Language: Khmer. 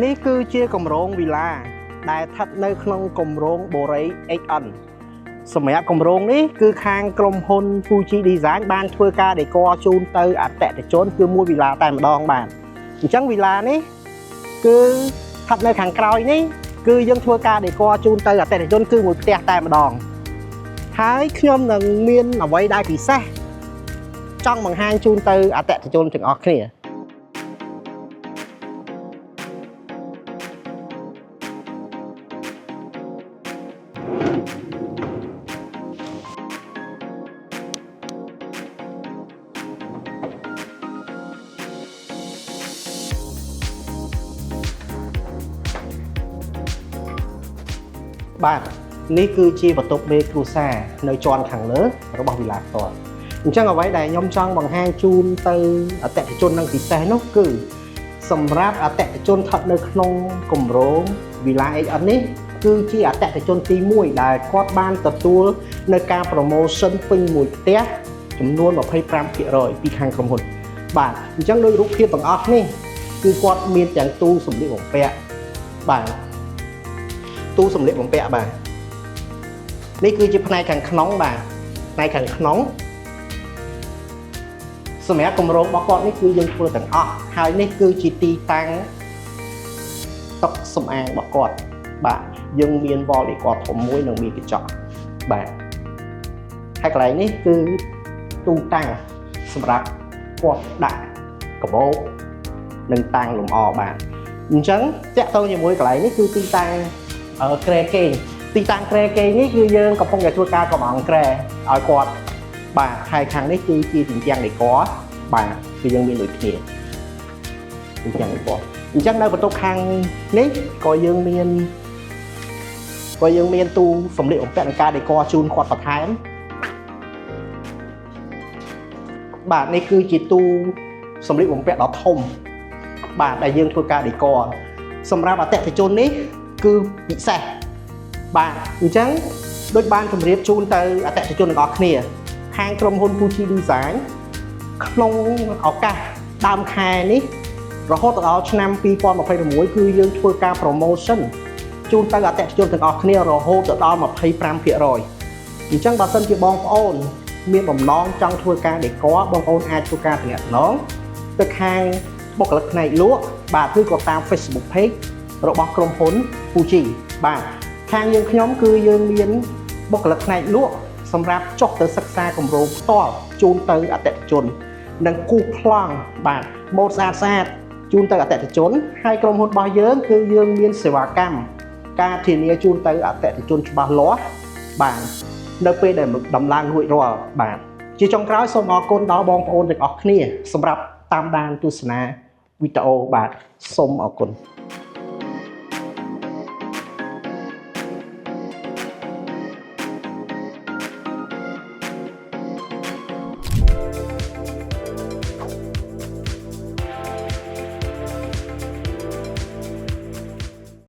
នេះគឺជាគម្រោងវីឡាដែលស្ថិតនៅក្នុងគម្រោងបូរី HN សម្រាប់គម្រោងនេះគឺខាងក្រុមហ៊ុន Fuji Design បានធ្វើការ decor ជូនទៅអតិថិជនគឺមួយវីឡាតែម្ដងបាទអញ្ចឹងវីឡានេះគឺស្ថិតនៅខាងក្រោយនេះគឺយើងធ្វើការ decor ជូនទៅអតិថិជនគឺមួយផ្ទះតែម្ដងហើយខ្ញុំនឹងមានអ្វីដែលពិសេសចង់បង្ហាញជូនទៅអតិថិជនទាំងអស់គ្នា បាទនេះគឺជាបន្ទប់មេគ្រួសារនៅជាន់ខាងលើរបស់វីឡាផ្ទាល់អញ្ចឹងអ្វីដែលខ្ញុំចង់បង្ហាញជូនទៅអតិថិជននឹងពិសេសនោះគឺសម្រាប់អតិថិជនស្ថិតនៅក្នុងគម្រោងវីឡា HN នេះគឺជាអតិថិជនទី1ដែលគាត់បានទទួលនៅការ promotion ពេញមួយផ្ទះចំនួន25%ពីខាងក្រុមហ៊ុនបាទអញ្ចឹងដោយរូបភាពទាំងអស់នេះគឺគាត់មានទាំងទូសម្លៀកបំពាក់បាទទូសម្លៀកបំពាក់បាទនេះគឺជាផ្នែកខាងក្នុងបាទផ្នែកខាងក្នុងសម្រាប់គម្រោងរបស់គាត់នេះគឺយើងធ្វើទាំងអស់ហើយនេះគឺជាទីតាំងតុសម្អាងរបស់គាត់បាទយើងមាន wall decor ធំមួយនិងមានកញ្ចក់បាទហើយកន្លែងនេះគឺទូតាំងសម្រាប់គាត់ដាក់កាបូបនិងតាំងលម្អបាទអញ្ចឹងតាក់ទងជាមួយកន្លែងនេះគឺទីតាំងគ្រែគេងទីតាំងគ្រែគេងនេះគឺយើងកំពុងតែធ្វើការកំងគ្រែឲ្យគាត់បាទហើយខាងនេះគឺជាជញ្ជាំង decor បាទគឺយើងមានដូចគ្នាជញ្ជាំង decor អញ្ចឹងនៅបន្ទប់ខាងនេះក៏យើងមានទូសម្លៀកបំពាក់និងការ decor ជូនគាត់បន្ថែមបាទនេះគឺជាទូសម្លៀកបំពាក់ដ៏ធំបាទដែលយើងធ្វើការ decor សម្រាប់អតិថិជននេះគឺពិសេសបាទអញ្ចឹងដូចបានជម្រាបជូនទៅអតិថិជនទាំងអស់គ្នាខាងក្រុមហ៊ុន Fuji Design ក្នុងឱកាសដើមខែនេះរហូតដល់ឆ្នាំ2026គឺយើងធ្វើការ promotion ជូនទៅអតិថិជនទាំងអស់គ្នារហូតទៅដល់25%អញ្ចឹងបើសិនជាបងប្អូនមានបំណងចង់ធ្វើការ decor បងប្អូនអាចធ្វើការទំនាក់ទំនងទៅខាងបុគ្គលិកផ្នែកលក់បាទឬក៏តាម Facebook page របស់ក្រុមហ៊ុន Fuji បាទខាងយើងខ្ញុំគឺយើងមានបុគ្គលិកផ្នែកលក់សម្រាប់ចុះទៅសិក្សាគម្រោងផ្ទាល់ជូនទៅអតិថិជន និងគូសប្លង់បាទម៉ូដស្អាតស្អាតជូនទៅអតិថិជនហើយក្រុមហ៊ុនរបស់យើងគឺយើងមានសេវាកម្មការធានាជូនទៅអតិថិជនច្បាស់លាស់បាទនៅពេលដែលដំឡើងរួចរាល់បាទជាចុងក្រោយសូមអរគុណដល់បងប្អូនទាំងអស់គ្នាសម្រាប់តាមដានទស្សនាវីដេអូបាទសូមអរគុណ។